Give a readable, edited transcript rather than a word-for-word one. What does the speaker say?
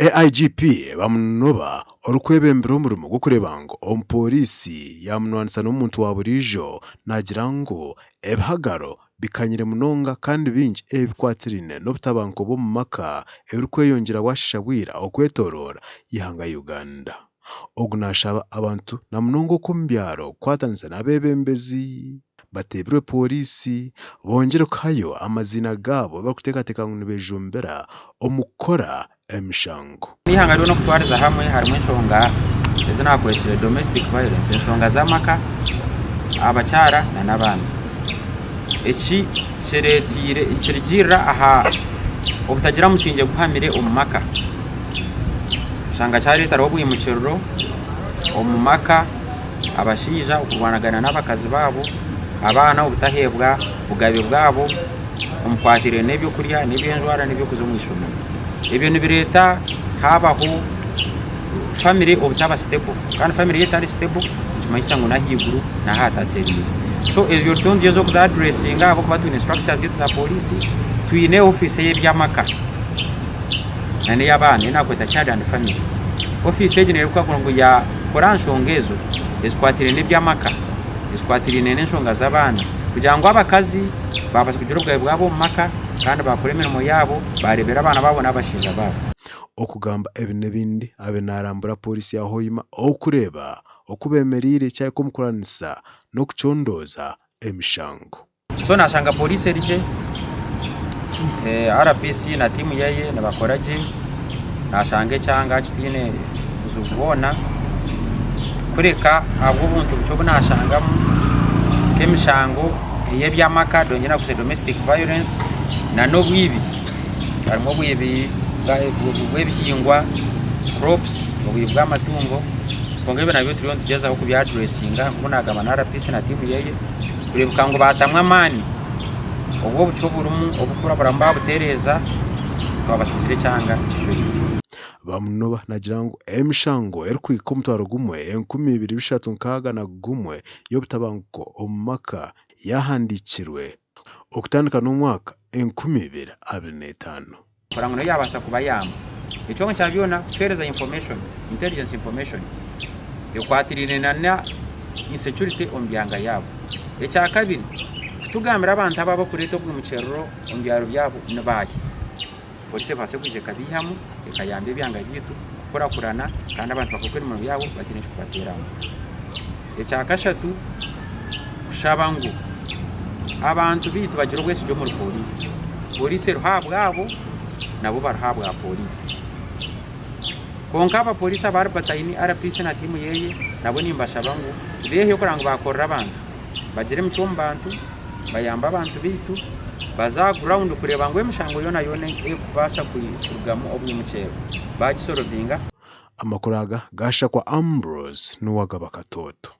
AIGP Bamunoba orikwebembera omurimo gw'okureeba ngu omupooriisi yaamunwanisa n'omuntu wa buriijo naagira ngu ebihagaro bikanyire munonga kandi bingi ebikwatiraine n'obutabanguko bw'omu maka ebirikweyongyera bwasheesha bwira okwetoroora eihanga Uganda. Ogu naashaba abantu na munonga okw'omu byaro kukwatanisa n'abeebembezi bateebirwe pooriisi bongyere kuhayo amaziina gaabo abu barikuteekateeka ngu nibeejumbira omu kukora emishango. Eihanga ryona okutwariza hamwe harimu enshonga ezi naakwetsire domestic violence, enshonga z'amaka, abakyara n'abaana. Eki kireeteire nikirugiirira aha obutagira musingye guhamire omu maka. Oshanga kyareeteraho obwimukiriro omu maka, abashaija okurwanagana n'abakazi baabo, abaana obutaheebwa bugabe bwabo omu bikwatiraine n'ebyokurya n'ebyenjwara n'eby'okuza omu ishomero. Ebyo nibireeta haabaho famire obutaba sitebo kandi famire yaaba etari sitebo nikimanyisa ngu n'ahaiguru naho hatatereire. So ezo turiyo nitugyezaho kuzi adiresinga ahabw'okuba twine siturakaca zaitu za pooriisi, twine ofiisi ey'eby'amaka. N'ey'abaana ei naakweta Child and Family. Ofiisi egi neereebeka ngu yaakora aha nshonga ezo ezikwatiraine n'eby'amaka, ezikwatiraine n'enshonga z'abaana kugira ngu abakazi baabaasa kugira obugabe bwabo omu maka kandi baakora emirimo yaabo, baareebera abaana baabo n'abashaija baabo. Okugamba ebi n'ebindi abe naarambura Pooriisi ya Hoima okureeba oku beemereire kyahika omu kurwanisa n'okucondooza emishango. So nashanga police eri gye, RPC na tiimu yeye nibakora gye, nashanga ekyanga kitaine buzibu bwona, kureka ahabw'obuntu bukye obu nashangamu nk'emishango ey'eby'amaka domestic violence nana obwibi, harimu obwibi bw'ebihingwa crops, obwibi bw'amatungo, kwonka ebyo nabyo turiyo nitugyezaho kubi addressinga nk'oku nagamba na RPC na tiimu yeye. Kureebeka ngu baatamu amaani, obwo obucwe oburimu obukuraburamu baabutereeza, twabaasa kugira ekyanga kicweire. Bamunoba naagira ngu emishango erikuhika omutwaro gumwe 2361 y'obutabanguko omu maka yaahandiikirwe okutandika n'omwaka 2025. Kurora ngu nayo yabaasa kubayamba. Ekyonka kya byona kutuheereza information, intelligence information ekwatiraine na na insecurity omu byanga byabo. Ekyakabiri, kutugambira abantu abo abarikureeta obwimukyerero omu byaro byabo ni baahi. Poliisi ebaase kwija ekabaihamu ekayamba ebyanga byaitu kukurakurana kandi abantu bakakora emirimo yaabo bataine ekirikubateera aha mutwe. Ekyakashatu, kushaba ngu abantu baitu bagire obwesigye omuri pooriisi. Pooriisi eriho ahabwabo, nabo bariho ahabwa pooriisi. Kwonka abapooriisi aba Albertine, RPC na tiimu ye, nabo nimbashaba ngu beeheyo kureba ngu baakorera abantu, bagire emicwe omu bantu, bayambe abantu baitu, baze aha ground kureeba ngu emishango yoonayoona erikubaasa kurugamu obwimukyero baagisorovinga. Amakuru aga gaashakwa Ambrose Nuwagaba Katooto.